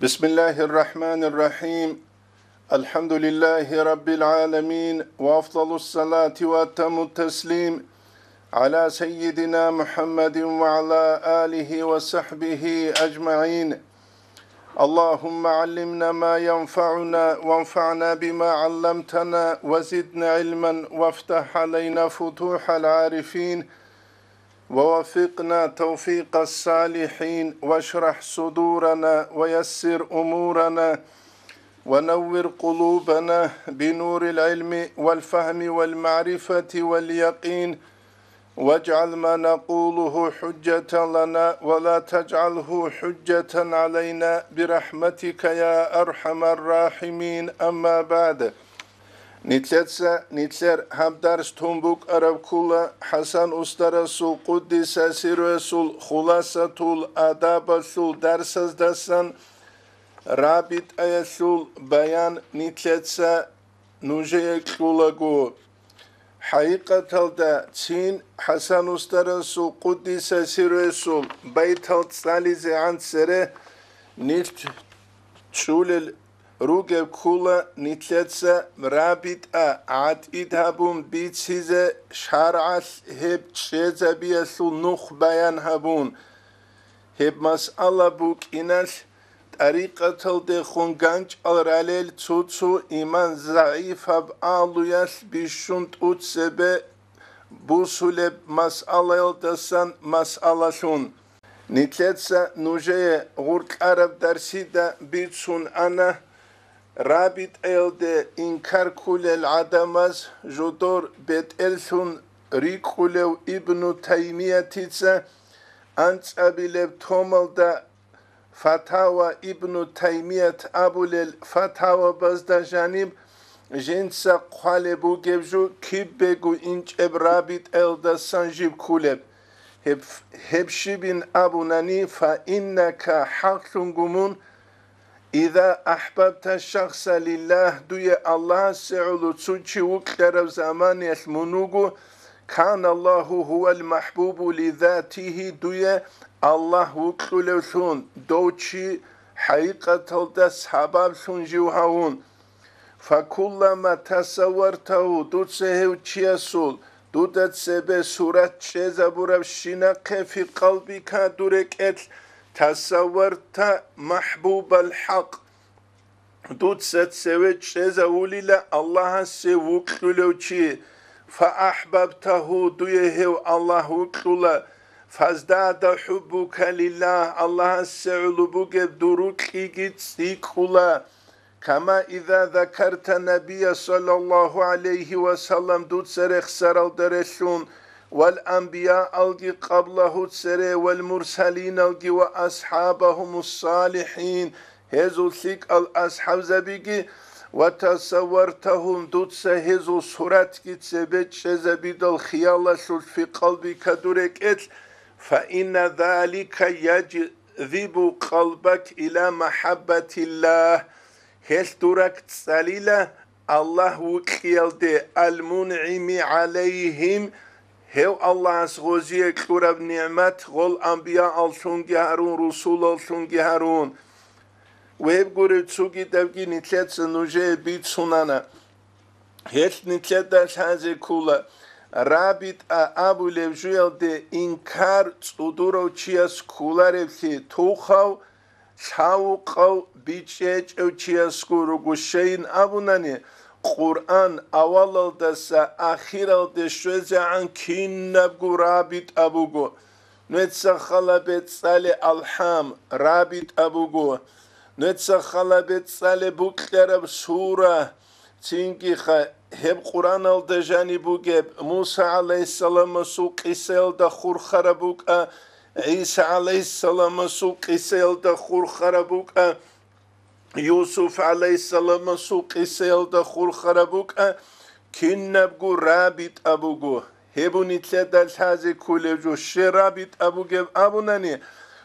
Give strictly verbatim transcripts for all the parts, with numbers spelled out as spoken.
بسم الله الرحمن الرحيم. الحمد لله رب العالمين، وأفضل الصلاة وأتم التسليم على سيدنا محمد وعلى آله وصحبه أجمعين. اللهم علمنا ما ينفعنا، وانفعنا بما علمتنا، وزدنا علما، وافتح علينا فتوح العارفين، ووفقنا توفيق الصالحين، واشرح صدورنا، ويسر أمورنا، ونور قلوبنا بنور العلم والفهم والمعرفة واليقين، واجعل ما نقوله حجة لنا ولا تجعله حجة علينا برحمتك يا أرحم الراحمين. أما بعد. Нилъеца нилъер гьаб дарс тун букӀараб ккола ХӀасан устарасул къуддиса сирругьу хуласатул адабалъул дарсаздасан, рабитӀаялъул баян нилъеца нужее кьулаго. ХӀакъикъаталда цин ХӀасан устарасул къуддиса сирругьу байтал цӀализегӀан цере нилъ чӀулел ругеб ккола нилъеца рабитӀа гӀатӀид гьабун бицизе, шаргӀалъ гьеб чӀезабиялъул нух баян гьабун. Гьеб масъала букӀиналъ, тӀарикъаталдехун ганчӀал ралел цо-цо иман загӀипаб агьлуялъ бищун тӀуцебе бусулеб масъалаялдасан масъалалъун. Нилъеца нужее гъоркьараб дарсида бицун ана, рабитӀаялде инкар кколел гӀадамаз жодор бетӀерлъун рикӀкӀулев Ибну Таймиятица анцӀабилеб томалда, Фатава Ибну Таймият абулел фатавабазда жаниб, жинца хъвалеб бугеб жо кибего инчӀеб рабитӀаялдасан жиб кколеб. Гьеб, гьеб щибин абунани, фаиннака, хӀакълъунго мун, иза ахӀбабта шахса лиллагь, дуе Аллагьасе гӀоло цо чи вукьараб заманиялъ мун вуго, кана Аллагьу гьувал махӀбубу лизатигьи, дуе Аллагь вукьулевлъун, дов чи хӀакъикъаталда сабаблъун жив гьавун. Факуллама тасаввартагьу, дуца гьев чиясул дуда цебе сурат чӀезабурабщинахъе фи къалбика, дур рекӀелъ, тасавварта махӀбубал хӀакъ, дуца цеве чӀезавулила Аллагьасе вукьулев чи, фаахӀбабтагьу, дуе гьев Аллагь вукьула, фаздада хӀуббука лиллагь, Аллагьасе гӀоло бугеб дур рокьиги цӀикӀкӀула, кама иза закарта набия саллаллагьу гӀалайгьи ва саллам, дуца рехсаралда релълъун, вал анбияалги къаблагьу цере, вал мурсалиналги ва асхӀабагьумус салихӀин, гьезул лъикӀал асхӀабзабиги, ва тасаввартагьум, дуца гьезул суратги цебе чӀезабидал хиялалъулъ фи къалбика, дур рекӀелъ, фаинна залика яжзибу къалбак ила махӀаббатиллагь, гьелъ дур ракӀ цӀалила Аллагь вукьиялде, ал-мунъими гӀалайгьим, гьев Аллагьас гъозие кьураб нигӀмат гъол анбияаллъунги гьарун, русулаллъунги гьарун. Гьеб гуреб цогидабги нилъеца нужее бицунана. Гьелъ нилъеда лъазе ккола, рабитӀа абулеб жуялде инкар цӀудурав чияс кколареблъи тухав, лъавукъав, бичӀчӀечӀев чиясго руго. Щайин абунани, Къуръан авалалдаса ахиралде щвезегӀан кинабго рабитӀа буго. Нуеца хала бецӀале алхӀам, рабитӀа буго. Нуеца хала бецӀале букьараб сура, цинги ха-, гьеб Къуръаналда жаниб бугеб, Муса гӀалайгьиссаламасул къисаялда хурхараб букӀа, ГӀиса гӀалайгьиссаламасул къисаялда хурхараб букӀа, Юсуф гӀалайгьиссаламасул къисаялда хурхараб букӀа, кинабго рабитӀа буго. Гьеб нилъеда лъазе кколеб жо, щай рабитӀа бугеб абунани,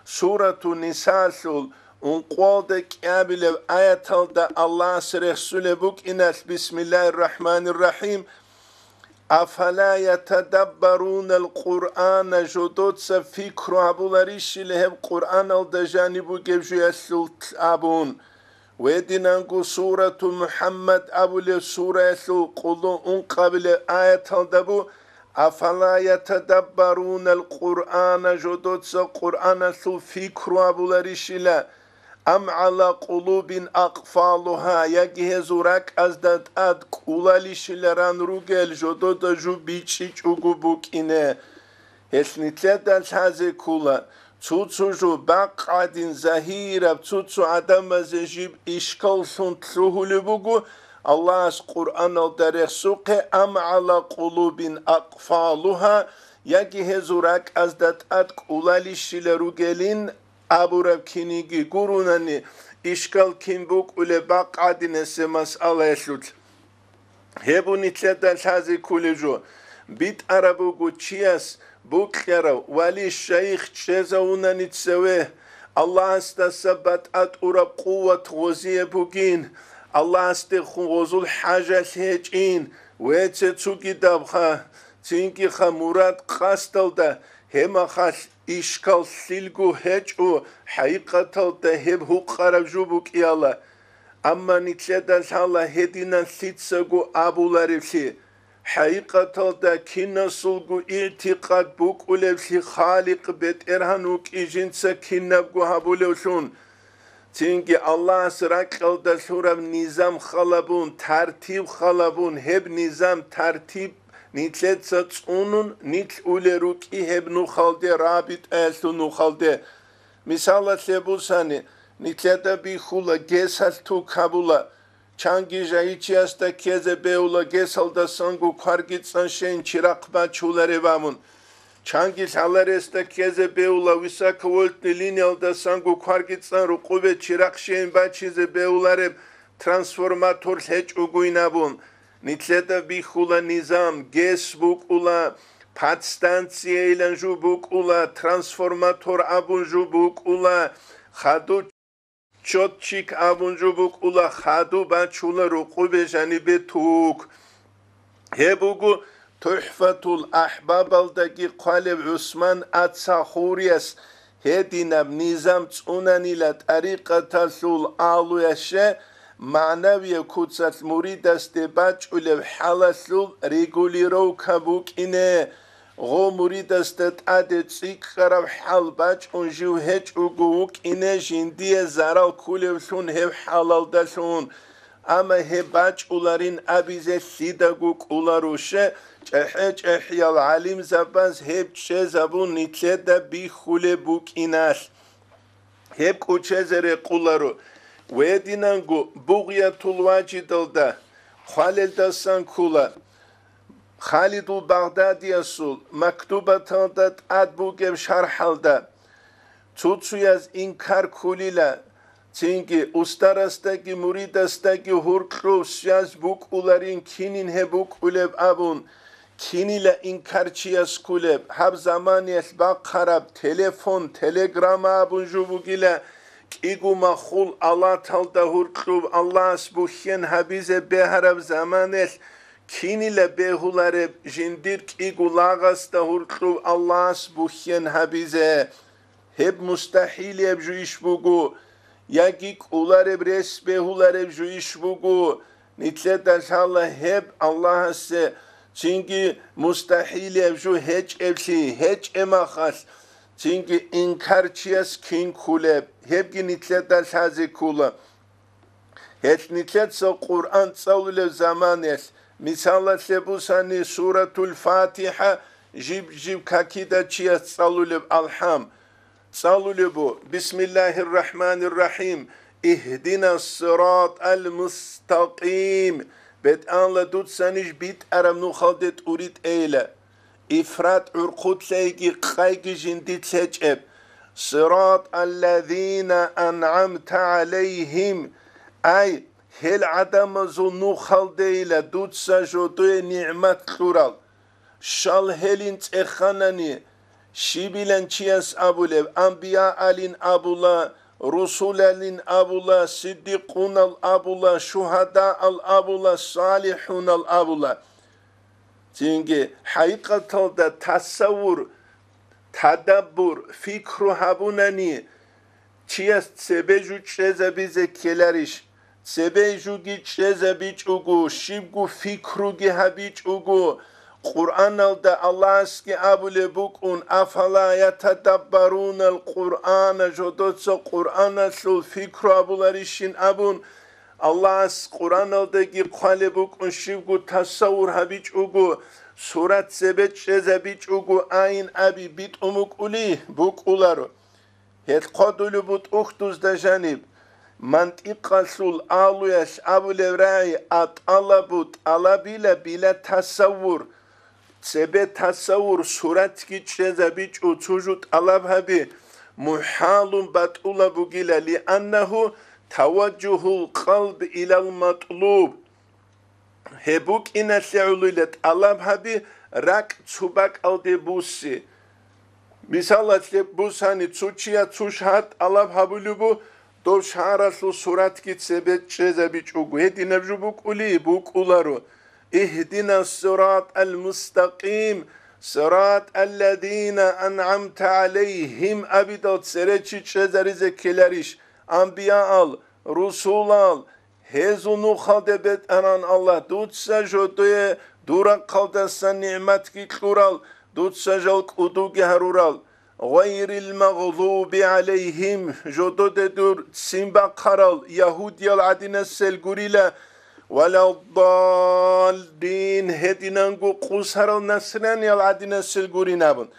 Сурату Нисалъул ункъоялда кӀиабилеб аяталда Аллагьас рехсулеб букӀиналъ, бисмиллагьир рахӀманир рахӀим, Афала ятадаббарунал Къуръана, жодоца пикру гьабуларищила гьеб Къуръаналда жаниб бугеб жуялъул абун. Гьединанго Сурату МухӀаммад абулеб сураялъул къуллу ункъабилеб аяталда бу: «Афала ятадаббарунал Къуръана», жодоца Къуръаналъул пикру гьабуларищила, «Ам гӀала къулубин акъфалугьа», яги гьезул ракӀазда тӀад кӀулалищиларан ругел жодода жу бичӀчӀичӀого букӀине. Гьелъ нилъеда лъазе ккола, цо-цо жо бакъ гӀадин загьираб, цо-цо гӀадамазе жиб ишкаллъун лъугьулеб буго Аллагьас Къуръаналда рехсухъе: «Ам гӀала къулубин акъфалугьа», яги гьезул ракӀазда тӀад кӀулалищила ругелин абураб киниги гурунани, ишкал кин букӀулеб бакъ гӀадинаб масъалаялъулъ. Гьеб нилъеда лъазе кколеб жо. БитӀараб буго чияс бокьарав вали-шайх чӀезавунани цеве, Аллагьасдаса батӀа тӀураб къуват гъозие бугин, Аллагьасдехун гъозул хӀажалъи гьечӀин, вецце цугидабха, цинги-ха мурад-къасдалда гьеб мехалъ ишкал лъилго гьечӀо, хӀакъикъаталда гьеб гьукъараб жо букӀиала. Амма нилъеда лъала гьединан лъицаго абулареблъи. ХӀакъикъаталда кинасулго игӀтикъад букӀулеблъи Халикъ БетӀергьан вукӀин жинца кинабго гьабулевлъун. Цинги Аллагьас ракьалда лъураб низам халабун, тартиб халабун, гьеб низам, тартиб нилъеца цӀунун, нилъ улел рукӀи гьеб нухалде, рабитӀаялъул нухалде. Мисалалъе бусани, нилъеда бихьула, гесалъ тук гьабула. Чанги жагьичиясда ккезе бегьула гесалдасанго кварги цӀан щейин чирахъ бачулареб абун. Чанги лъаларесда ккезе бегьула высоковольтный линиялдасанго кварги цӀан рукъубе чирахъ щейин бачизе бегьулареб трансформатор лъечӀогойин абун. Нилъеда бихьула низам, гес букӀула, подстанциялан жо букӀула, трансформатор абун жо букӀула, хаду счётчик абун жо букӀула, хаду бачула рукъубе жанибе тук. Гьеб буго ТухӀфатул АхӀбабалдаги хъвалев ГӀусман ацахурияс гьединаб низам цӀунанила тӀарикъаталъул агьлуялъе, магӀнавияб куцалъ муридасде бачӀулеб хӀалалъул регулировка букӀине. Гъо муридасда тӀаде цӀикӀкӀараб хӀал бачӀун жив гьечӀого вукӀине, жиндие зарал кколевлъун гьеб хӀалалдалъун. Амма гьеб бачӀуларин абизе лъидаго кӀоларо ще, чӀехӀе-чӀехӀиял гӀалимзабаз гьеб чӀезабун нилъеда бихьулеб букӀиналъ. Гьеб кӀочезе рекъоларо. Гьединанго Бугъятул Важидалда хъвалелдасан ккола. Халидул Багъдадиясул мактубаталда тӀад бугеб шархӀалда, цо-цояз инкар кколила, цинги устарасдаги муридасдаги гьоркьов связь букӀуларин, кинин гьеб букӀулеб абун, кинила инкарчияс кколеб, гьаб заманиялъ бахъараб телефон, телеграмма абун жо бугила, кӀиго махул алаталда гьоркьов Аллагьас бухьен гьабизе бегьараб заманалъ, кинила бегьулареб жиндир кӀиго лагъасда гьоркьов Аллагьас бухьен гьабизе? Гьеб мустахӀилияб жуйищ буго, яги кӀолареб рес бегьулареб жуйищ буго? Нилъеда лъала гьеб Аллагьасе цинги мустахӀилияб жо гьечӀеблъи, гьечӀеб мехалъ, цинги инкарчияс кин кколеб, гьебги нилъеда лъазе ккола. Гьелъ нилъеца Къуръан цӀалулеб заманалъ, мисалалъе бусани, Суратул ФатихӀа жиб-жиб какида чияс цӀалулеб, алхӀам, цӀалулеб бу: «Бисмиллагьир рахӀманир рахӀим, игьдинас сиратӀал мустакъим». БетӀалла, дуца ниж битӀараб нухалде тӀуритӀейила. Ифрат гӀурхъулъайги къайги жиндилъ гьечӀеб. «Сираталлазина ан'амта гӀалайгьим». Ай, гьел гӀадамазул нухалдейила дуца жодое нигӀмат кьурал. Щал гьелин цӀеханани, щибилан чияс абулеб, амбияалин абула, русулалин абула, сиддикъунал абула, шугьадаал абула, салихӀунал абула. Цинги хӀакъикъаталда тасаввур, тадаббур, фикру гьабунани, чияс цебе жу чӀезабизе ккеларищ? Цебе жуги чӀезабичӀого, щибго фикруги гьабичӀого, Къуръаналда Аллагьасги абулеб букӀун: «Афала ятадаббарунал Къуръана», жодоца Къуръаналъул фикру абуларищин абун, Аллагьас Къуръаналдаги хъвалеб букӀун, щибго тасаввур гьабичӀого, сурат цебе чӀезабичӀого, айн аби битӀун букӀули, букӀуларо. Гьел хъодулеб бутӀухьдузда жаниб, мантикъалъул алуялъ абулеб рагӀи: «Аталабу тӀалабила била тасаввур». Цебе тасаввур, суратги чӀезабичӀо, цо жу тӀалаб гьаби, мухӀалун батӀулаб бугила, лианнагьу таважжугьул къалб илал матӀлуб. Гьеб букӀиналъе гӀолила тӀалаб гьаби, ракӀ цо бакӀалде буси. Мисалалъе бусани, цо чияс цо шагьар тӀалаб гьабулеб бу, дов шагьаралъул суратги цебе чӀезабичӀого, гьединаб жо букӀули, букӀуларо. «Игьдина сиратӀал мустакъим, сиратӀал ладина ан'амта гӀалайгьим» абидал цере чи чӀезаризе ккеларищ? Амбияал, русулал, гьезул нухалде бетӀаран Аллагь, дуца жодое дур рахъалдасан нигӀматги кьурал, дуца жал кӀудуги гьарурал. «Гъайрил магълуби гӀалайгьим», жододе дур ццин бахъарал, ягьудиял гӀадинасел гурила, «валаддаллин», гьединанго къусарал насраниял гӀадинасел гурин абун.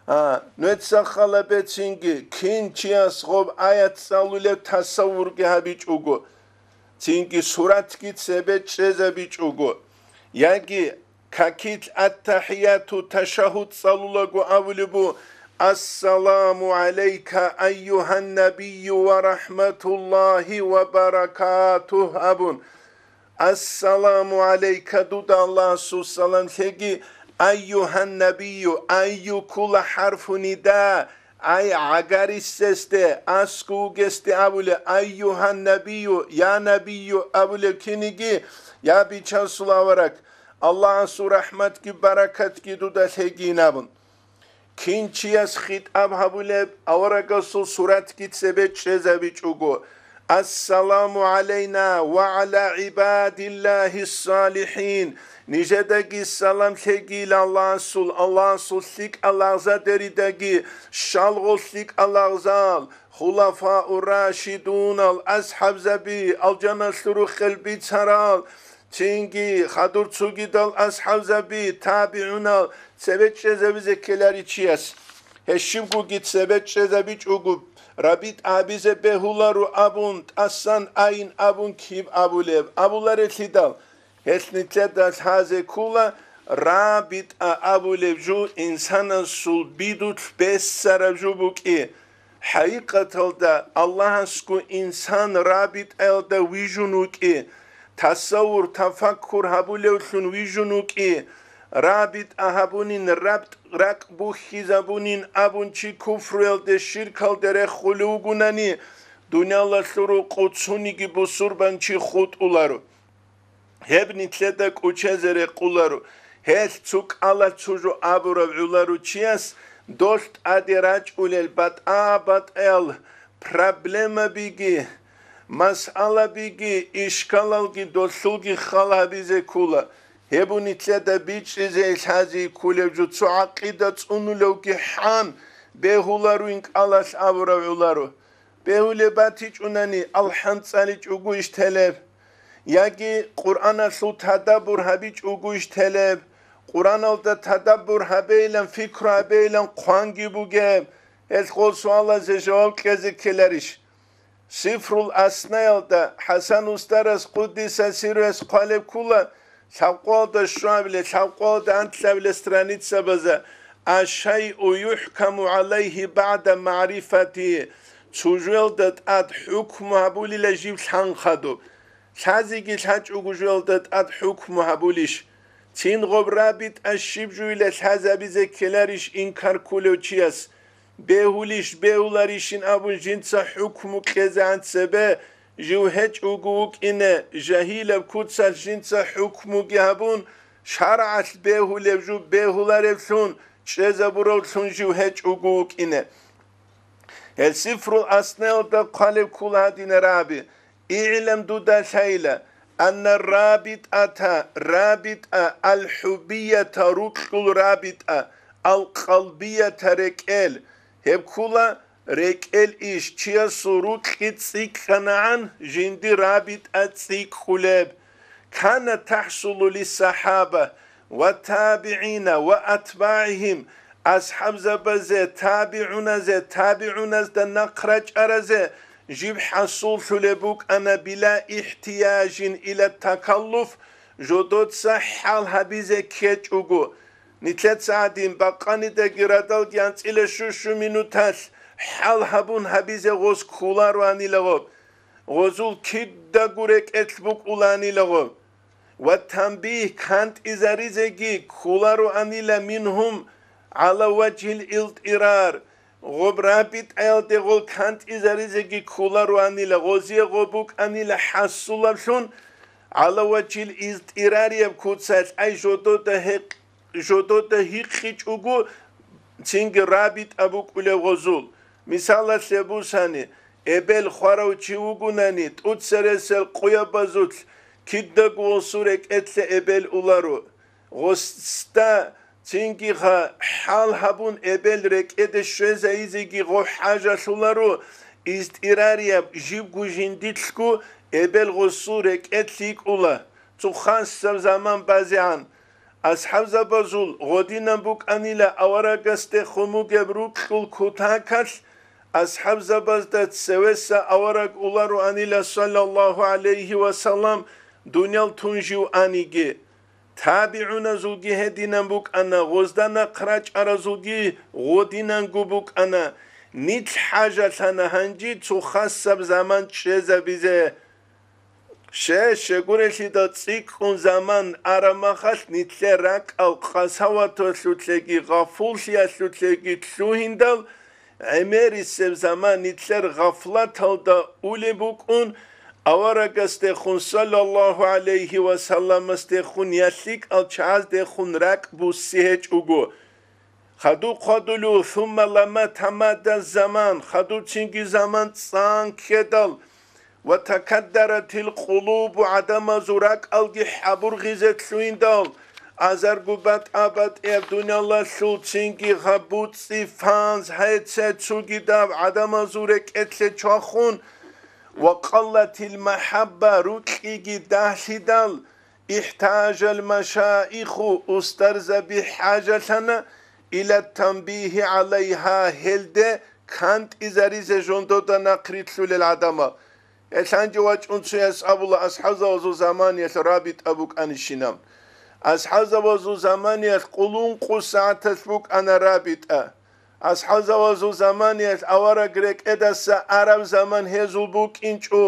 А, нуеца хал бе цинги, кин чияс гъоб аят цӀалулеб тасаввурги гьабичӀого, цинги суратги цебе чӀезабичӀого, яги какил аттахӀияту ташагьуд цӀалулаго абулеб бу: «Ассаламу гӀалайка, айюгьан набийю ва рахӀматуллагьи ва баракатугь», абун. «Ассаламу гӀалайка», дуда Аллагьасул салам лъеги, «айюгьан набийю», айю ккула хӀарфу нида, ай гӀагарисесде, аскӀов вугесде абулеб, «айюгьан набийю», «я набийю» абулеб киниги, «я бичасул авараг», Аллагьасул рахӀматги баракатги дуда лъегин абун. Кин чияс хитӀаб гьабулеб аварагасул суратги цебе чӀезабичӀого: «Ассаламу гӀалайна ва гӀала гӀибадиллагьи ссалихӀин». Нижедаги салам лъегийила Аллагьасул, Аллагьасул лъикӀал лагъзадеридаги, щалгъул лъикӀал лагъзал, хулафау рашидунал, асхӀабзаби, алжаналъул рухел бицарал, цинги хадур цогидал асхӀабзаби, табигӀунал, цебе чӀезабизе ккеларичияс. Гьеб щибгоги цебе чӀезабичӀого, рабитӀа гьабизе бегьуларо абун, тӀасан айн абун киб абулеб? Абуларелъидал, гьелъ нилъеда лъазе ккола, рабитӀа абулеб жо инсанасул бидулъ бессараб жо букӀи. ХӀакъикъаталда Аллагьасго инсан рабитӀаялда вижун вукӀи, тасаввур, тафаккур гьабулевлъун вижун вукӀи, рабитӀа гьабунин, раб-, ракӀ бухьизабунин абун чи куфруялде, ширкалде рехулев вугунани, дуниялалъул рукъу цуниги бусурбан чи хутӀуларо. Гьеб нилъеда кӀучезе рекъуларо. Гьелъ цо кӀалалъ цо жо абурав гӀоларучияс долъ тӀаде рачӀулел батӀа-батӀаял проблемабиги, масъалабиги, ишкалалги долъулги хал гьабизе ккола. Гьеб нилъеда бичӀчӀизе лъази кколев жо цо гӀакъида цӀунулевги хӀан бегьуларо, ин кӀалалъ абурав гӀоларо. Бегьулеб батичӀунани, алхӀам цӀаличӀого иш телеб? Яги Къуръаналъул тадаббур гьабичӀого иш телеб? Къуръаналда тадаббур гьабейилан, пикру гьабейилан хъванги бугеб? Гьелъ гъол суалазе жаваб кьезе ккеларищ? Сифрул Аснаялда ХӀасан устарас, къуддиса сирругьу, хъвалеб ккола, лъабкъоялда щуабиле, лъабкъоялда анкьабиле страницабаза: «Аш-шайъу юхӀкаму гӀалайгьи багӀда магӀрифатигьи», цо жоялда тӀад хӀукму гьабулила жив лъан хадуб. Лъазеги лъачӀого жоялда тӀад хӀукму гьабулищ? Цин гъоб рабитӀа щиб жойила лъазабизе ккеларищ инкар кколев чияс? Бегьулищ, бегьуларищин абун жинца хӀукму кьезегӀан цебе, жив гьечӀого вукӀине, жагьилаб куцалъ жинца хӀукмуги гьабун, шаргӀалъ бегьулев жо бегьулареблъун чӀезабуравлъун жив гьечӀого вукӀине. Гьел сифрул аснелда хъвалеб ккола гьадин раби, игӀлам дуда лъайла, анна рабитӀата, рабитӀа, алхӀубията, рукьул рабитӀа, алкъалбията, рекӀел. Гьеб ккола рекӀел иш, чиясул рукьи цӀикӀкӀанагӀан жинди рабитӀа цӀикӀкӀулеб. Кана тахсулу лиссахаба ва табигӀина ва атбагӀигьим, асхӀабзабазе, табигӀуназе, табигӀуназда нахърачӀаразе жиб хӀасуллъулеб букӀана била ихтияжин ила такаллуф, жодоца хӀал гьабизе ккечӀого. Нилъеца гьадин бакъанидаги радалги анцӀила щущу минуталъ хӀал гьабун гьабизе гъос кколароанила гъоб. Гъозул кидаго рекӀелъ букӀуланила гъоб. Ва танбигь кантӀизаризеги кколароанила мингьум гӀала важгьил илтӀирар. Гъоб рабитӀаялде гъол кантӀизаризеги кколароанила, гъозие гъоб букӀанила хӀасулаблъун, гӀала важгьил илтӀирарияб куцалъ, ай жодода гьекъ-, жодода гьикъичӀого, цинги рабитӀа букӀулев гъозул. Мисалалъе бусани, эбел хварав чи вугунани, тӀуцересел къуябазулъ кидаго гъосул рекӀелъе эбел уларо. Гъосда цинги гъа хӀал гьабун эбел рекӀеде щвезайизеги гъо хӀажалъуларо, изтӀирарияб жибго жиндилъго эбел гъосул рекӀелъ йикӀула, цо хасаб заман базегӀан. АсхӀабзабазул гъодинан букӀанила аварагасде хун бугеб рукьул кутакалъ, асхӀабзабазда цевеса авараг улароанила, саллаллагьу гӀалайгьи ва саллам, дуниял тун жив аниги. ТабигӀуназулги гьединан букӀана, гъозда нахърачӀаразулги гъодинанго букӀана. Нилъ хӀажалъана гьанжи цо хасаб заман чӀезабизе. Ще, щегурелъидал цӀикӀкӀун заман араб махалъ нилъер ракӀал къасаваталъулъеги гъафуллъиялъулъеги лъугьиндал, гӀемерисеб заман нилъер гъафлаталда улеб букӀун, аварагасдехун, саллаллагьу гӀалайгьи ва салламасдехун, я лъикӀал чагӀаздехун ракӀ буссигьечӀого. Хадуб хъвадулев, сумма лама тамада заман, хадубцинги заман цӀан ккедал, ва такаддаратил къулубу, гӀадамазул ракӀалги хӀабургъизе лъугьиндал, азарго батӀа-батӀияб дуниялалъул цинги гъабуцӀи фанз гьайцай цугидаб гӀадамазул рекӀелъе чвахун, ва къаллатил махӀабба, рукьиги дагьлъидал, ихтажал машаиху, устарзаби хӀажалъана, ила танбихи гӀалайгьа, гьелде кантӀизаризе жондода нахърилълъулел гӀадамал. Гьелъанчи вачӀун цояс абула, асхӀабзабазул заманиялъ рабитӀа букӀанищинаб. АсхӀабзабазул заманиялъ къулункъу сагӀаталъ букӀана рабитӀа. АсхӀабзабазул заманиялъ авараг рекӀедаса араб заман гьезул букӀинчӀо.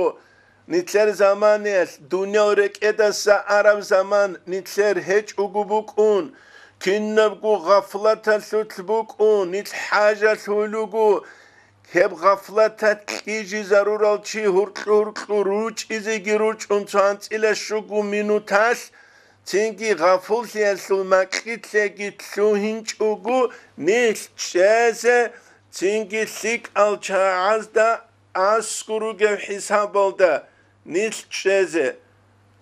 Нилъер заманиялъ дуниял рекӀедаса араб заман нилъер гьечӀого букӀун, кинабго гъафлаталъулъ букӀун, нилъ хӀажалъулуго. Гьеб гъафлаталъ кьижизарурал чи гьуркьу-гьуркьу ручӀизеги ручӀун цо анцӀила щуго минуталъ, цинги гъафуллъиялъул макьилъеги лъугьинчӀого нилъ чӀезе, цинги лъикӀал чагӀазда аскӀор ругев хӀисабалда нилъ чӀезе.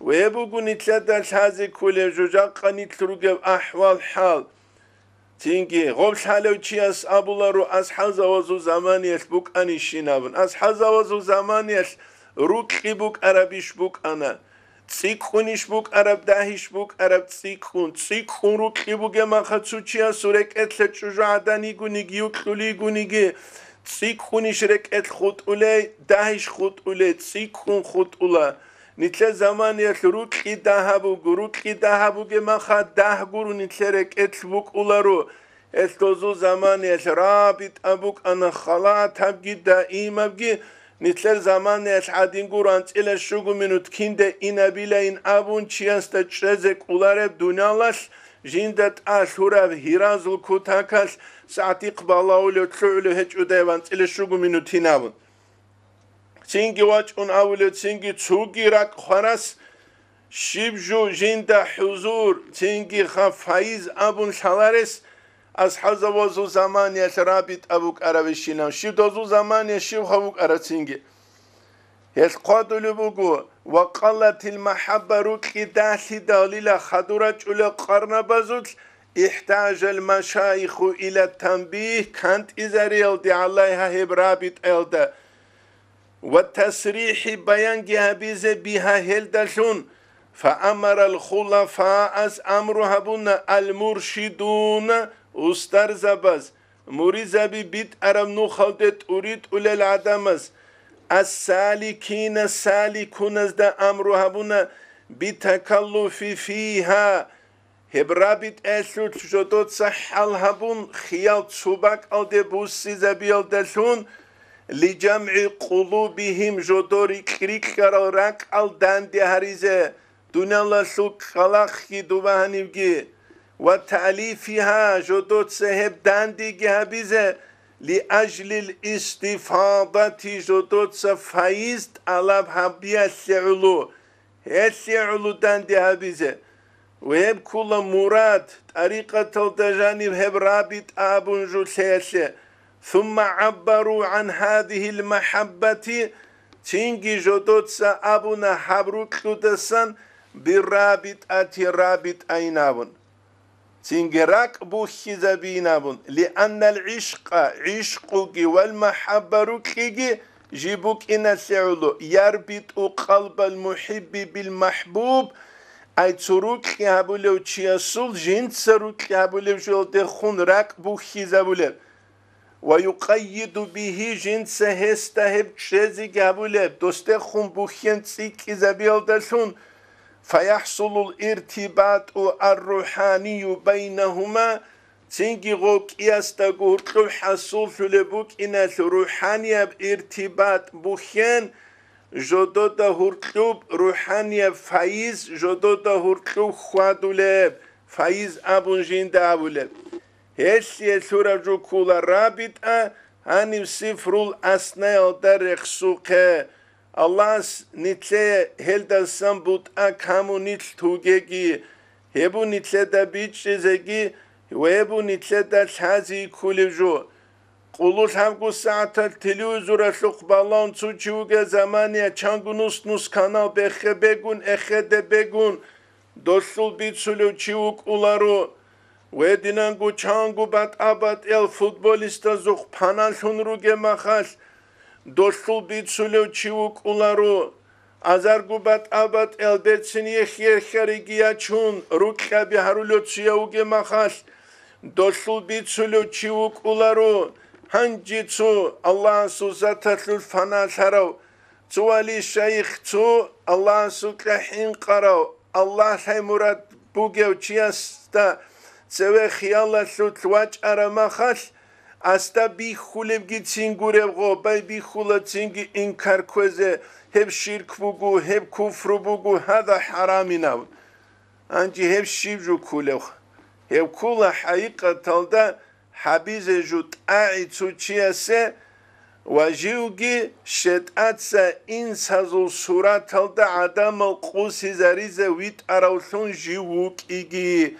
Гьеб буго нилъеда лъазе кколеб жужахъа нилъ ругеб ахӀвал-хӀал. Цинги гъоб лъалев чияс абуларо, асхӀабзабазул заманиялъ букӀанищинабун. АсхӀабзабазул заманиялъ рукьи букӀарабищ букӀана. ЦӀикӀкӀунищ букӀараб, дагьищ букӀараб цӀикӀкӀун. ЦӀикӀкӀун рукьи бугеб маха цо чиясул рекӀелъе чӀужугӀадан йигониги, юкьул йигониги, цӀикӀкӀунищ рекӀелъ хутӀулей, дагьищ хутӀулей, цӀикӀкӀун хутӀула. Нилъер заманиялъ рукьи дагьаб буго, рукьи дагьаб бугеб маха дагь гуро нилъер рекӀелъ букӀуларо. Гьелъ дозул заманиялъ рабитӀа букӀана халатабги даимабги, нилъер заманиялъ гӀадин гуро анцӀила щуго минут кинде инабилайин абун чиясда чӀезе кӀолареб дуниялалъ жинда тӀалъураб гьиразул кутакалъ сагӀатихъ балагьулев лъугӀулев гьечӀодайиб анцӀила щуго минут гьинабун. Цинги вачӀун абулев, цинги цоги ракӀ хварас Щиб жо жинда хӀузур, цинги ха файз абун лъаларес, асхӀабзабазул заманиялъ рабитӀа букӀаравищинав, щиб дозул замания щибха букӀарав цинги. Гьелъ хъвадулеб буго: «Ва къалатил махӀабба», рукьи далъидалила хадур рачӀула къарнабазулъ, «ихтажал машаиху ила танбих», кантӀизариялде гӀалайгьа гьеб рабитӀаялда, «ва тасрихӀи», баянги гьабизе бигьа гьелдалъун, «фаамарал хулафаас», амру гьабуна, «ал-муршидуна», устарзабаз, муридзаби битӀараб нухалде тӀуритӀулел гӀадамаз, «ас-саликина», саликуназда амру гьабуна, «битакаллуфи фигьа», гьеб рабитӀаялъулъ жодоца хӀал гьабун, хиял цо бакӀалде буссизабиялдалъун, «лижамгӀи къулубихим», жодор рикь-рикьарал ракӀал данде гьаризе, дуниялалъул кӀкӀалахъги дуба гьанивги, «ва таълифигьа», жодоца гьеб дандеги гьабизе, «лиажлил истифадати», жодоца файз тӀалаб гьабиялъе гӀоло, гьелъе гӀоло данде гьабизе. Ва гьеб ккола мурад, тӀарикъаталда жаниб гьеб рабитӀа абун жо лъеялъе. «Сумма гӀаббару гӀан гьадигьил махӀаббати», цинги жодоца абуна гьаб рукьудасан, «биррабитӀати», рабитӀайин абун. Цинги ракӀ бухьизабиин абун, «лианнал гӀишкъа», гӀишкъуги, «вал махӀабба», рукьиги жиб букӀиналъе гӀоло, «ярбитӀу къалбал мухӀибби бил махӀбуб», ай цо рукьи гьабулев чиясул жинца рукьи гьабулев жоялдехун ракӀ бухьизабулеб. «Ва юкъаййиду бигьи», жинца гьесда гьеб чӀезеги гьабулеб, досдехун бухьен цӀикӀкӀизабиялдалъун, «фаяхӀсулул иртибатӀу ар-рухӀанию байнагьума», цинги гъокӀиясдаго гьуркьуб хӀасуллъулеб букӀиналъ рухӀанияб иртибатӀ бухьен, жодода гьуркьуб рухӀанияб файз, жодода гьуркьуб хьвадулеб файз абун жинда абулеб. Гьелъие лъураб жо ккола рабитӀа гьанив сифрул аснаялда рехсухъе. Аллагьас нилъее гьелдасан бутӀа камун нилъ тугеги, гьеб бу нилъеда бичӀчӀизеги ва гьеб бу нилъеда лъази кколев жо. Къулу лъабго сагӀаталъ телевизоралъухъ балагьун цо чи вугев замания чанго нус-нус канал бехе бегун, эхеде бегун, долъул бицулев чи вукӀуларо. Гьединанго чанго батӀа-батӀиял футболистазухъ паналъун ругеб махалъ, долъул бицулев чи вукӀуларо. Азарго батӀа-батӀиял берцин ехь-ехьариги ячун, рукьаби гьарулев чияв вугеб махалъ, долъул бицулев чи вукӀуларо. Гьанже цо Аллагьасул заталъул паналъарав, цо вали-шайх, цо Аллагьасукьа хӀинкъарав, Аллагьлъай мурад бугев чиясда цеве хиялалъулъ вачӀараб махалъ, асда бихьулебгицин гуреб гъо, байбихьула цинги инкар кквезе, гьеб ширк буго, гьеб куфру буго, гьада хӀараминав. Гьанже гьеб щиб жо кколев? Гьеб ккола хӀакъикъаталда гьабизе жо тӀагӀи цо чиясе ва живги шетӀаца инсазул сураталда гӀадамал къусизаризе витӀаравлъун жив вукӀиги.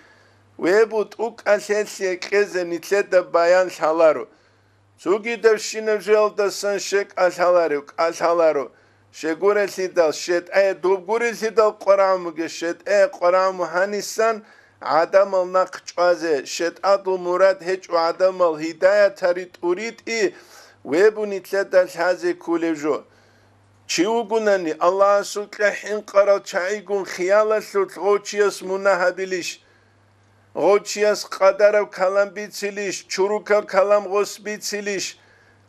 Вебу тӀукӀалъе лъикӀезе нилъеда баян лъаларо. Цогидабщинаб жоялдасан щекӀа лъаларев, кӀа лъаларо. Щегурелъидал, щетӀае дуб гурелъидал къварагӀмуге, щетӀае къварагӀму гьанисан гӀадамал нахъ чӀвазе, щетӀадул мурад гьечӀо гӀадамал гьидаятари тӀуритӀи, вебу нилъеда лъазе кколев жо. Чи вугунани, Аллагьасукьа хӀинкъарал чагӀигун хиялалъулъ гъов чияс мунагь гьабилищ? Гъов чияс къадараб калам бицилищ, чурукаб калам гъос бицилищ?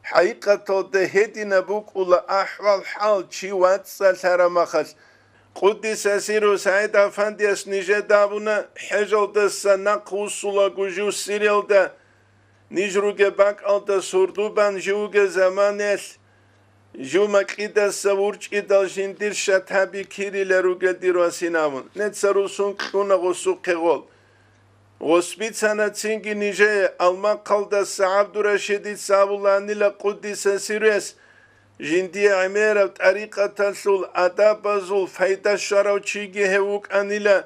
ХӀакъикъаталда гьединаб букӀула ахӀвал-хӀал чи вацӀцӀалъараб махалъ. Къуддиса сирругьу СагӀид Афандияс нижеда абуна, хӀежалдаса нахъ вуссулаго жив Сириялда, ниж ругеб бакӀалда сурдубан жив вугеб заманаялъ, жив макьидаса вурчӀидал жиндир шатаби кирила ругел дир васин абун, неца русун кьуна гъосухъе гъол. Гъос бицана цинги нижее, Алмахъалдаса ГӀабдурашидица абуланила къуддиса сирругьуяс, Жиндие гӀемераб тӀарикъаталъул адабазул пайда щварав чиги гьев вукӀанила,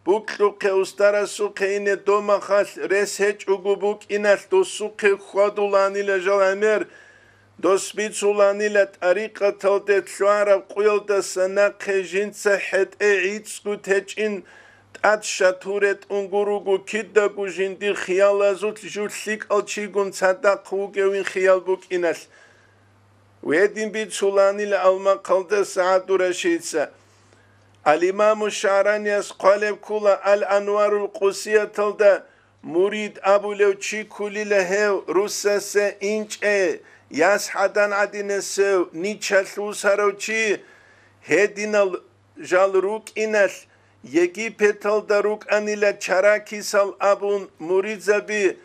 букьухъе устарасухъе ине домахалъ рес гьечӀого букӀиналъ досухъе хьвадуланила жал гӀемер, дос бицуланила тӀарикъаталде лъугьараб къуялдаса нахъе жинца хӀетӀе гӀицӀго течӀин тӀад шатур ретӀун гуруго кидаго жиндир хиялазулъ жив лъикӀал чигун цадахъ вугевин хиял букӀиналъ. Гьедин бицуланила Алмахъалдаса ГӀабдурашидица. Ал-Имаму ШагӀраниялъ хъвалеб ккола Ал-Анварул Къудсияталда, мурид абулев чи кколила гьев, русасе инчӀей, яс гӀадан гӀадинасев, ничалъ вусарав чи, гьединал жал рукӀиналъ, Египеталда рукӀанила чаракисал абун муридзаби,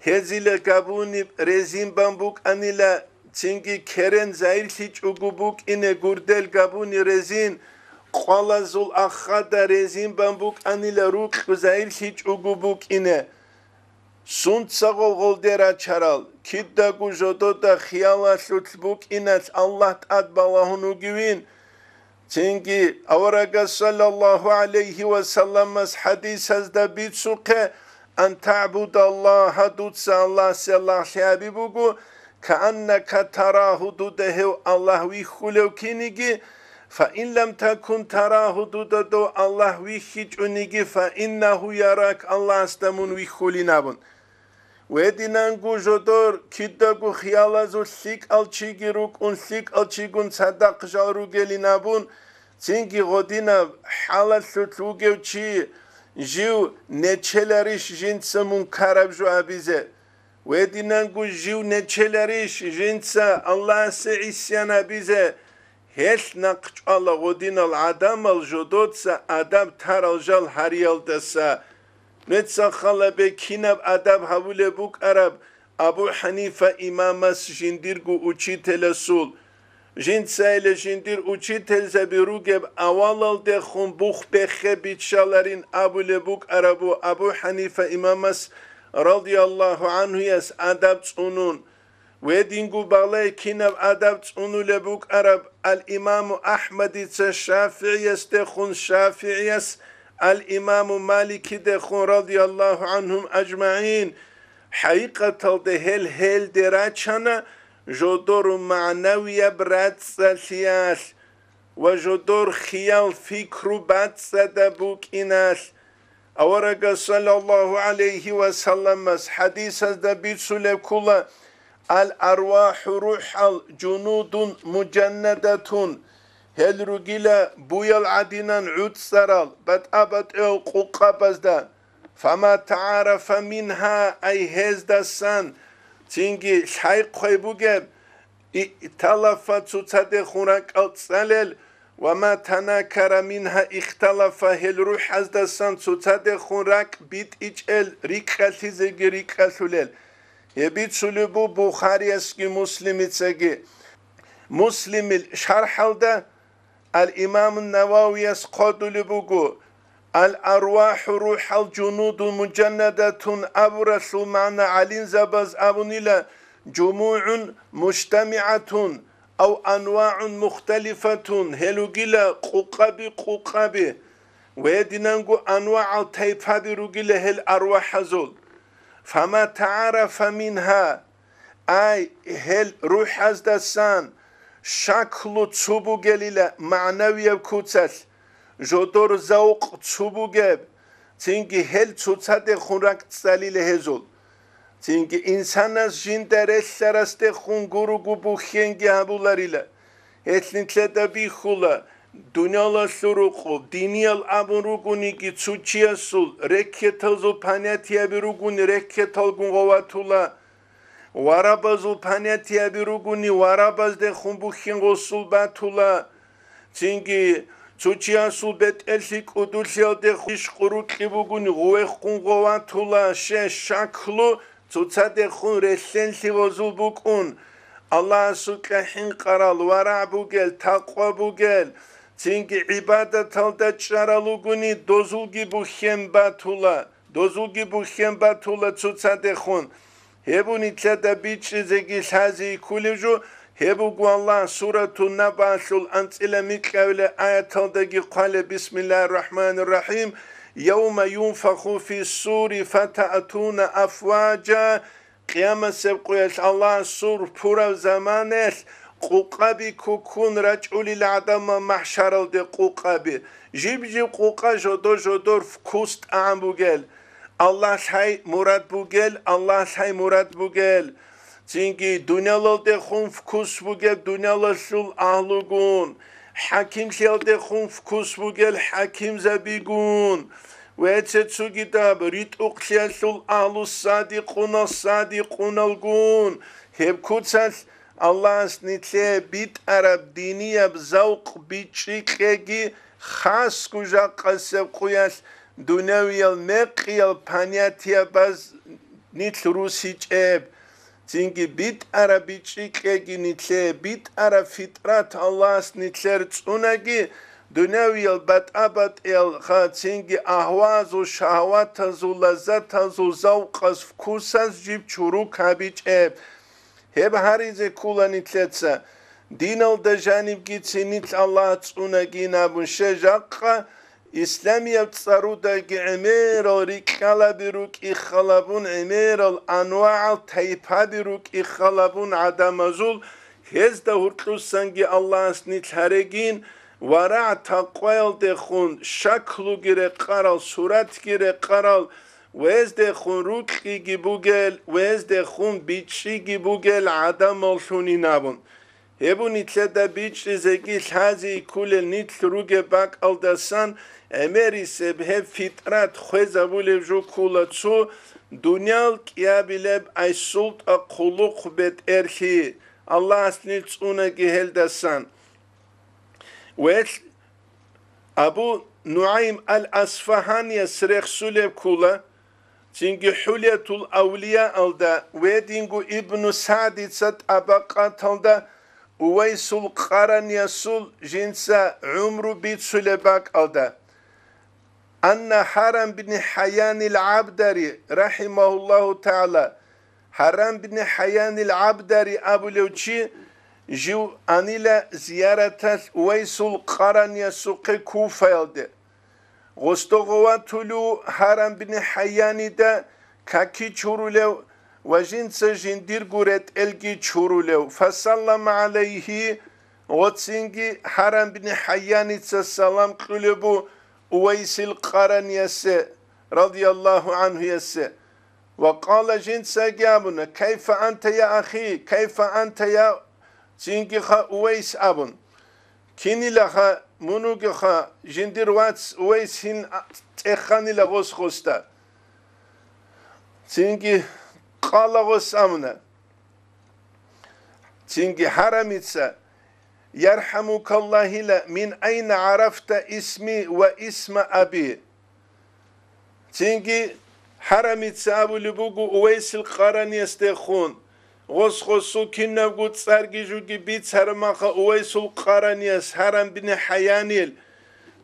гьезила габуниб резин бан букӀанила, цинги керен зайирлъичӀого букӀине гурдел габуни резин, къвалазул ахада резин бан букӀанила рукь зайирлъичӀого букӀине. Сунцагъал гъолде рачарал, кидаго жодода хиялалъулъ букӀиналъ Аллагь тӀад балагьун вугевин. Цинги аварагас саллаллагьу гӀалайгьи ва салламас хӀадисазда бицухъе: «Ан таъбудаллагьа», дуца Аллагьасе лагълъи гьаби буго, «кааннака тарагьу», дуда гьев Аллагь вихьулев киниги, «фа ин лам такун тарагьу», дуда дов Аллагь вихьичӀониги, «фа иннагьу ярак», Аллагьасда мун вихьулин абун. Гьединанго жодор кидаго хиялазул лъикӀал чиги рукӀун, лъикӀал чигун цадахъ жал ругелин абун, цинги гъодинаб хӀалалъулъ вугев чи жив нечеларищ жинца мункараб жо абизе? Гьединанго жив нечеларищ жинца Аллагьасе гӀисян абизе? Гьелъ нахъчӀвала гъодинал гӀадамал жодоца адаб тарал жал гьариялдаса. Нуеца халабе кинаб адаб гьабулеб букӀараб Абу ХӀанифа имамас жиндирго учителасул. Жинцайила жиндир учителзаби ругеб авалалдехун бух-бехе биччаларин абулеб букӀарабу Абу ХӀанифа имамас, радияллагьу гӀанхуяс, адаб цӀунун. Гьединго балай кинаб адаб цӀунулеб букӀараб ал-Имаму АхӀмадица ШафигӀиясдехун, ШафигӀияс ал-Имаму Маликидехун, радияллагьу гӀанхум ажмагӀин. ХӀакъикъаталда гьел гьелде рачана жодор магӀнавияб рацӀцӀалъиялъ ва жодор хиял-пикру бацӀцӀадаб букӀиналъ. Аварагас саллаллагьу гӀалайгьи ва салламас хӀадисазда бицулеб ккола: «Ал-арвахӀу рухӀал жунудун мужаннадатун», гьел ругила буял гӀадинан гӀуцӀцӀарал батӀа-батӀиял къукъабазда. «Фама тагӀарафа мингьа», ай гьездасан цинги лъай-хъвай бугеб, «Иъталафа», цоцадехун ракӀал цӀалел, «ва ма танакара мингьа ихталафа», гьел рухӀаздасан цоцадехун ракӀ битӀичӀел, рикӀкӀалъизеги рикӀкӀалъулел. Гьеб бицулеб бу Бухариясги Муслимицаги. Муслимил шархӀалда Ал-Имам Нававияс хъвадулеб буго: «Ал-арвахӀу рухӀал жунудун мужаннадатун» абуралъул магӀна гӀалимзабаз абунила: «ЖумугӀун мужтамигӀатун ав анвагӀун мухталифатун», гьел ругила къукъаби-къукъаби. Гьединанго анвагӀал тайпаби ругила гьел арвахӀазул. «Фама тагӀарафа мингьа», ай, гьел рухӀаздасан шаклу цо бугелила магӀнавияб куцалъ, жодор завкъ цо бугеб, цинги гьел цоцадехун ракӀ цӀалила гьезул. Цинги инсанас жинда релълъарасдехун гуруго бухьенги гьабуларила. Гьелъ нилъеда бихьула, дуниялалъул рукъу, диниял абун ругониги, цо чиясул рекеталзул понятияби ругони, рекеталгун гъоватула, варабазул понятияби ругони, варабаздехун бухьен гъосул батула. Цинги цо чиясул бетӀерлъи кӀудулъиялдехун иш къурукьи бугони, гъувехъун гъоватула, ще шаклу цоцадехун релълъенлъи гъозул букӀун, Аллагьасукьа хӀинкъарал, варагӀ бугел, такъва бугел, цинги гӀибадаталда чӀарал ругони, дозулги бухьен батула, дозулги бухьен батула цоцадехун. Гьеб нилъеда бичӀчӀизеги лъазе кколев жо, Гьеб буго Аллагь Суратун Набаалъул анцӀила микьабила аяталдаги хъвалеб: «Бисмиллагьир рахӀманир рахӀим. Явма юнфаху фиссури фатаътуна афважа». Къиямасеб къуялъ Аллагь сур пураб заманаялъ къукъаби кукун рачӀулел гӀадамал махӀшаралде къукъаби. Жиб-жиб къукъа жодор-жодор вкус тӀагӀам бугел. Аллагь лъай мурад бугел, Аллагь лъай мурад бугел. Цинги дуниялалдехун вкус бугел дуниялалъул агьлугун, хӀакимлъиялдехун вкус бугел хӀакимзабигун, ва цо-цогидаб ритӀухълъиялъул агьлу садикъунал садикъуналгун, гьеб куцалъ Аллагьас нилъее битӀараб динияб завкъ бичӀчӀи кьеги, хасго жакъасеб къуялъ дунявиял мекъиял понятиябаз нилъ русичӀеб. Цинги битӀараб бичӀчӀи кьеги нилъее, битӀараб фитрат Аллагьас нилъер цӀунаги, дунявиял батӀа-батӀиялха, цинги агьвазул, шагьаватазул, лаззатазул завкъаз, вкусаз жиб чурукабичӀеб. Гьеб гьаризе ккула нилъеца. Диналда жанибгицин нилъ Аллагь цӀунагин абун, щай жакъа исламияб цӀарудаги гӀемерал рикьалаби рукӀи халабун, гӀемерал анвагӀал тайпаби рукӀи халабун гӀадамазул, гьезда гьуркьусанги Аллагьас нилъ гьарегин, варагӀ-такъваялдехун, шаклуги рекъарал, суратги рекъарал, вездехун рукьиги бугел, вездехун бичӀчӀиги бугел гӀадамаллъунин абун. Гьеб нилъеда бичӀчӀизеги лъази кколел нилъ ругеб бакӀалдасан гӀемерисеб гьеб фитрат хвезабулеб жо ккула цо дуниял кӀиабилеб айсултӀа хъулухъ бетӀерлъи, Аллагьас нилъ цӀунаги гьелдасан. Велъ Абу НугӀайм ал-Асфагьанияс рехсулеб ккула, цинги ХӀулятул авлияалда ва динго Ибну СагӀдица тӀабакъаталда Увайсул Къараниясул жинца гӀумру бицулеб бакӀалда, анна Гьарам бин ХӀайянил ГӀабдари, рахӀимагьуллагьу тагӀала, Гьарам бин ХӀайянил ГӀабдари абулев чи жив анила зияраталъ Увайсул Къараниясухъе Куфаялде. Гъосда гъов ватулев Гьарам бин ХӀайянида каки чурулев ва жинца жиндирго ретӀелги чурулев. Фасаллама гӀалайгьи, гъоцинги Гьарам бин ХӀайяница салам кьулеб бу Увайсил Къараниясе, радияллагьу гӀанхуясе. Ва къала, жинцаги абуна: «Кайфа анта, я ахи? Кайфа анта, я?» Цинги ха Увайс абун. Кинилаха, мун вугеха, жиндир вац Увайс гьин тӀеханила гъос-гъосда. Цинги къала гъос абуна. Цинги Гьарамица: «ЯрхӀамукаллагьила, мин айна гӀарафта исми ва исма аби?» Цинги Гьарамица абулеб буго Увайсил Къараниясдехун, гъос-гъосул кинабго цӀарги жуги бицараб маха Увайсул Къаранияс Гьарам бин ХӀайянил.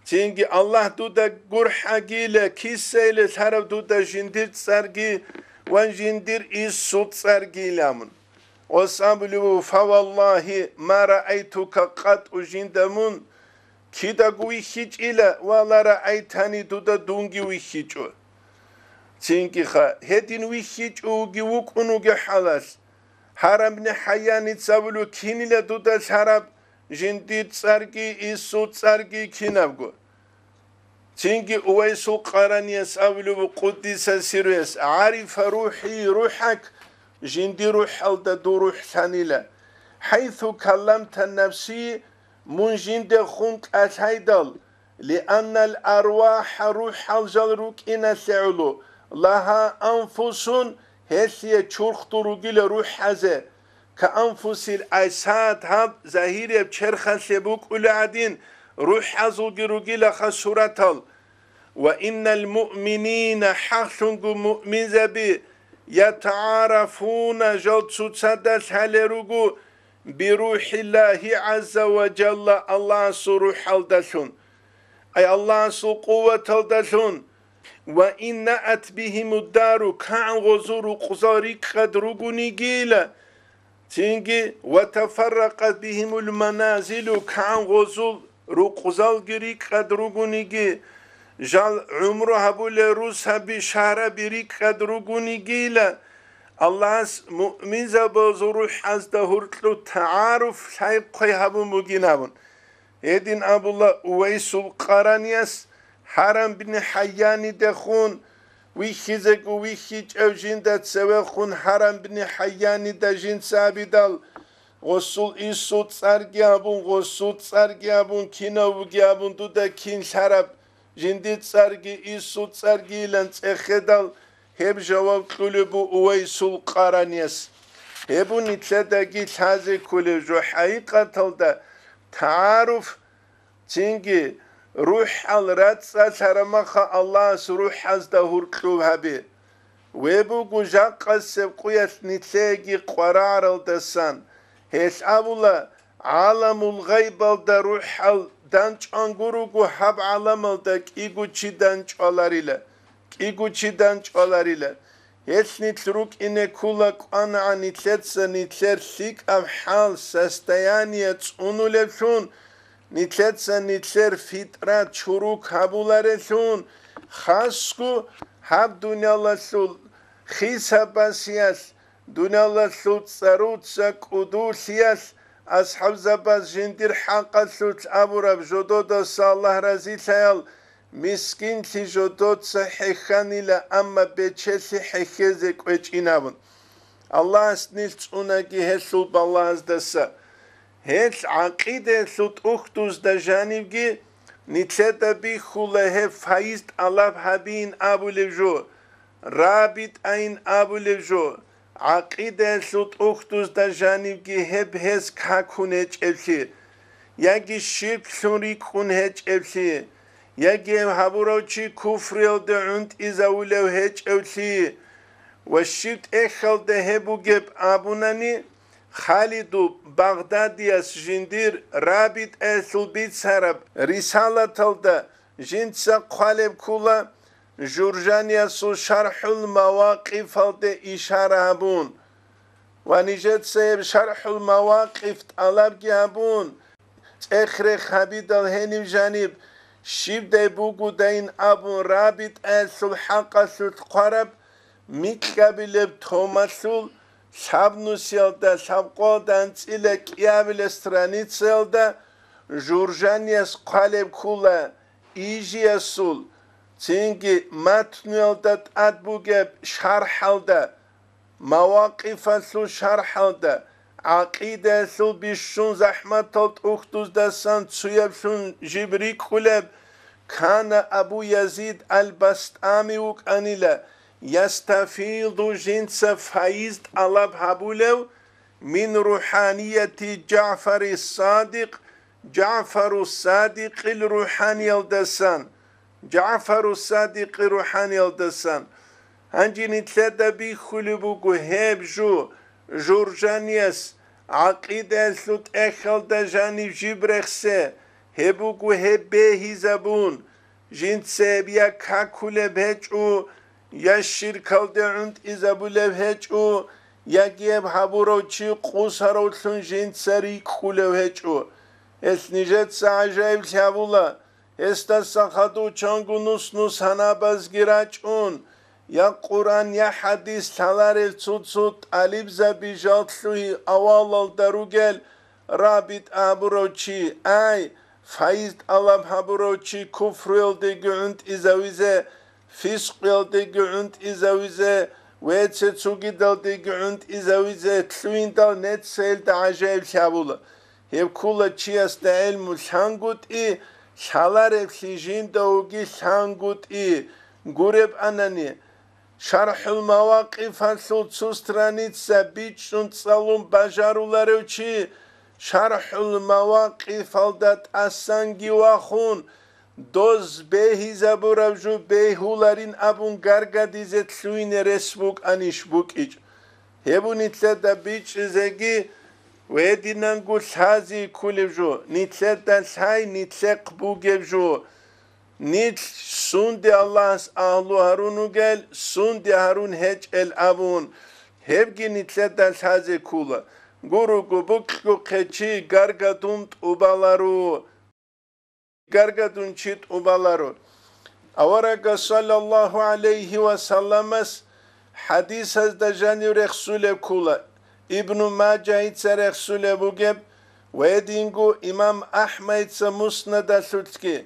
Цинги Аллагь дуда гурхӀагила, кисайила лъараб дуда жиндир цӀарги ва жиндир исул цӀаргила мун. Гъос абулеб буго: «Фаваллагьи, ма раайтука къатӀу», жинда мун кидаго вихьичӀила, ва ла раайтани, дуда дунги вихьичӀо. Цинги ха, гьедин вихьичӀо вуги вукӀун вуге хӀалалъ. Гьарам бин ХӀайяница абулеб кинила дуда лъараб жиндир цӀарги, исул цӀарги кинабго. Цинги Увайсул Къаранияс абулеб буго, къуддиса сирруяс: «ГӀарифа рухӀи рухӀак», жиндир рухӀалда дур рухӀ лъанила. «ХӀайсу калламта нафси», мун жиндехун кӀалъайдал, «лианнал арвахӀа», рухӀал жал рукӀиналъе гӀоло, «лагьа анфусун», гьелъие чурхдул ругила рухӀазе, «каанфусил айсат», гьаб загьирияб черхалъе букӀула гӀадин, рухӀазулги ругилаха суратал. «Ва иннал муъминина», хӀакълъунго муъминзаби, «ятагӀарафуна», жал цоцазда лъалел руго, «бирухӀиллагьи гӀазза ва жалла», Аллагьасул рухӀалдалъун. Ай Аллагьасул къуваталдалъун. «Ва иннаат бигьимуддару», кагӀан гъозул рукъзал рикӀкӀад ругонигила, Цинги, «Ва тафарракъат бигьимул маназилу», кан гъозул рукъзалги рикӀкӀад ругониги, жал гӀумру гьабулел русаби шагьраби рикӀкӀад ругонигила, Аллагьас муъминзабазул рухӀазда гьуркьу тагӀаруф лъай-хъвай гьабун бугин абун. Гьедин абула Увайсул Къаранияс, Гьарам бин ХӀайянидехун, вихьизего вихьичӀев жинда цевехун Гьарам бин ХӀайянида жинца абидал, гъосул исул цӀарги абун, гъосул цӀарги абун, кинав вуги абун, дуда кин лъараб, жиндир цӀарги исул цӀаргийилан цӀехедал, гьеб жаваб кьулеб бу Увайсул Къаранияс. Гьеб бу нилъедаги лъазе кколеб жо хӀакъикъаталда тагӀаруф, цинги рухӀал рацӀцӀалъарамаха Аллагьас рухӀазда гьуркьуб гьабе. Ве буго жакъасеб къуялъ нилъееги къварагӀаралдасан, гьелъ абула, гӀаламул гъайбалда рухӀал данчӀван гуруго гьаб гӀаламалда кӀиго чи данчӀваларила, кӀиго чи данчӀваларила. Гьелъ нилъ рукӀине ккула кӀванагӀан нилъеца нилъер лъикӀаб хӀал, состояние цӀунулеблъун, нилъеца нилъер фитӀрат чурукь гьабуларелъун, хасго гьаб дуниялалъул хисаб-басиялъ, дуниялалъул цӀаруца кӀудулъиялъ, асхӀабзабаз жиндир хӀакъалъулъ абураб жододаса Аллагь разилъаял, мискинлъи жодоца хӀехьанила, амма бечелъи хӀехьезе кӀвечӀин абун. Аллагьас нилъ цӀунаги гьелъул балагьаздаса. Гьелъ гӀакъидаялъул тӀухьдузда жанибги нилъеда бихьула гьеб файиз тӀалаб гьабиин абулеб жо, рабитӀайин абулеб жо, гӀакъидаялъул тӀухьдузда жанибги гьеб гьес какун гьечӀеблъи, яги ширклъун рикӀкӀун гьечӀеблъи, яги гьеб гьабурав чи куфруялде гӀунтӀизавулев гьечӀевлъи ва щив тӀехьалда гьеб бугеб абунани, Халиду Багъдадияс жиндир рабитӀаялъул бицараб рисалаталда жинца хъвалеб ккула, Журжаниясул ШархӀул Мавакъифалде ишара гьабун ва нижеца гьеб ШархӀул Мавакъиф тӀалабги гьабун, цӀех-рех гьабидал гьенив жаниб щибдай бугодайин абун рабитӀаялъул хӀакъалъулъ хъвараб микьабилеб томалъул лъабнусиялда лъабкъоялда анцӀила кӀиабилеб страницаялда Журжанияс хъвалеб ккула, Ижиясул, цинги матнуялда тӀад бугеб шархӀалда, Мавакъифалъул шархӀалда, гӀакъидаялъул бищун захӀматал тӀухьдуздасан цуяблъун жиб рикӀкӀулеб, Кана Абу Язид ал-БастӀами вукӀанила, ястафиду жинца файиз тӀалаб гьабулев, мин рухӀанияти ЖагӀфари Садикъ, ЖагӀфару Садикъил рухӀаниялдасан, ЖагӀфару Садикъи рухӀаниялдасан. Гьанже нилъеда бихьулеб буго гьеб жо, Журжанияс, гӀакъидаялъул тӀехьалда жанив жиб рехсе, гьеб буго гьеб бегьизабун, жинца гьеб я какулеб гьечӀо, я ширкалде гӀунтӀизабулев гьечӀо, яги гьеб гьабурав чи къусаравлъун жинца рикӀкӀулев гьечӀо. Гьелъ нижеца гӀажаиблъи гьабула, гьесдаса хадув чанго нус-нус гьанабазги рачӀун, я Къуръан, я хӀадис лъаларел цо-цо тӀалибзаби жал лъугьи-авалалда ругел рабитӀа гьабурав чи, ай, файиз тӀалаб гьабурав чи куфруялдеги гӀунтӀизавизе, фискъуялдеги гӀунтӀизавизе, веце цугидалдеги гӀунтӀизавизе лъугьиндал нецаялда гӀажаиблъи гьабула. Гьеб ккула чиясда гӀелму лъангутӀи, лъалареблъи жинда вуги лъангутӀи. Гуреб анани, ШархӀул Мавакъифалъул цо страница бичӀчӀун цӀалун бажаруларев чи, ШархӀул Мавакъифалда тӀасанги вахун, доз бегьизабураб жо бегьуларин абун гаргадизе лъугьине рес букӀанищ букӀичӀ. Гьеб бу нилъеда бичӀчӀизеги ва гьединанго лъази кколеб жо, нилъеда лъай нилъехъ бугеб жо. Нилъ сунде Аллагьас агьлу гьарун ругел, сунде гьарун гьечӀел абун, гьебги нилъеда лъазе ккола. гурого букьухъе чи гаргадун тӀубаларо. Гаргадун чи тӀубаларо. Аварагас саллаллагьу гӀалайгьи ва салламас хӀадисазда жанив рехсулеб ккула, Ибну Мажагьица рехсулеб бугеб ва гьединго имам АхӀмайца Муснадалъулъги: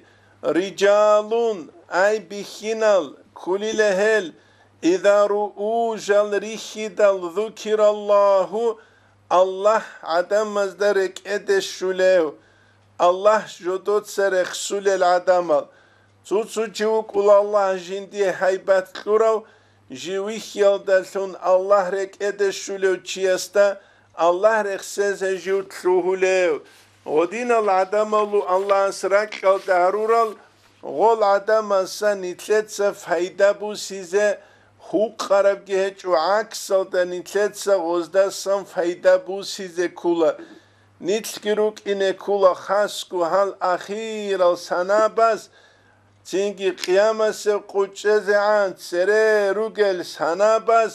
«Рижалун, ай бихьинал, ккулила гьел, иза руу, жал рихьидал, зукираллагьу, Аллагь гӀадамазда рекӀеде щулев». Аллагь жодоца рехсулел гӀадамал. Цо-цо чи вукӀула Аллагь жиндие гьайбат кьурав, жив вихьиялдалъун Аллагь рекӀеде щулев чиясда Аллагь рехсезе жив лъугьулев. Гъодинал гӀадамалу Аллагьас ракьалда гьарурал, гъол гӀадамазда нилъеца пайда бусизе гьукъарабги гьечӀо, гӀаксалда нилъеца гъоздасан пайда бусизе ккула. Нилъги рукӀине ккула хасго гьал ахирал санабаз, цинги къиямасеб къо чӀезегӀан цере ругел санабаз,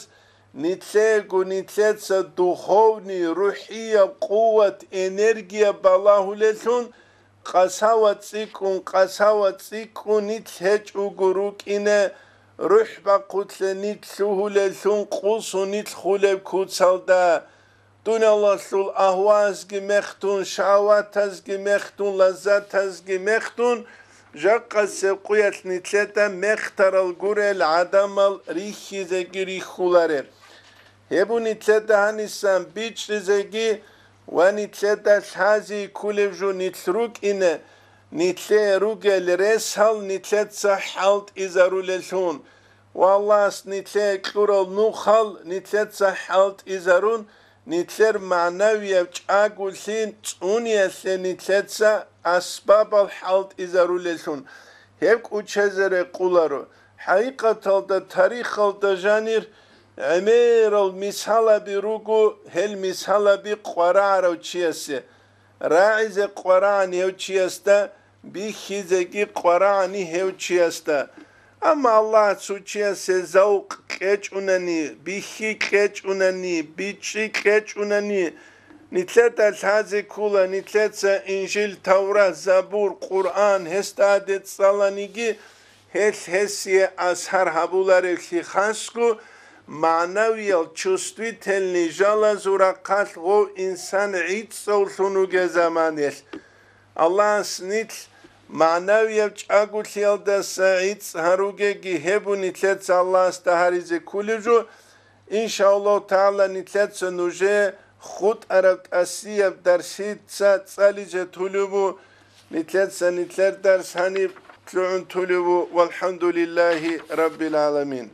нилъего нилъеца духовный, рухӀияб къуват, энергия балагьулелъун, къасава цӀикӀкӀун, къасава цӀикӀкӀун нилъ гьечӀого рукӀине, рухӀ бахъулъе нилъ лъугьулеллъун къусун нилъ хулеб куцалда. Дуниялалъул агьвазги мехтун, шагьаватазги мехтун, лаззатазги мехтун, жакъасеб къуялъ нилъеда мехтарал гурел гӀадамал рихьизеги рихьуларе. Гьеб нилъеда гьанисан бичӀчӀизеги ва нилъеда лъази ккулеб жо нилъ рукӀине, нилъее ругел ресал нилъеца хӀалтӀизарулеллъун. Ва Аллагьас нилъее кьурал нухал нилъеца хӀалтӀизарун, нилъер магӀнавияб чӀаголъи цӀуниялъе нилъеца асбабал хӀалтӀизарулеллъун, гьеб кӀучезе рекъуларо. ХӀакъикъаталда тарихалда жанир гӀемерал мисалаби руго, гьел мисалаби къварагӀарав чиясе, рагӀизе къварагӀан гьев чиясда, бихьизеги къварагӀани гьев чиясда. Амма Аллагь цо чиясе завкъ кьечӀунани, бихьи кьечӀунани, бичӀчӀи кьечӀунани, нилъеда лъазе ккула, нилъеца Инжил, Таврат, Забур, Къуръан гьесда гьаде цӀаланиги, гьелъ гьесие асар гьабуларевлъи хасго, магӀнавиял чувствительный жалазул рахъалъ гъов инсан гӀицӀавлъун вугеб заманаялъ. Аллагьас нилъ магӀнавияб чӀаголъиялдаса гӀицӀ гьаругеги, гьеб нилъеца Аллагьасда гьаризе кколеб жо. Иншааллагьу тагӀала, нилъеца нужее хутӀараб тӀасияб дарсица цӀализе толеб бу, нилъеца нилъер дарс гьаниб лъугӀун толеб бу. ВалхӀамдулиллагьи раббил гӀаламин.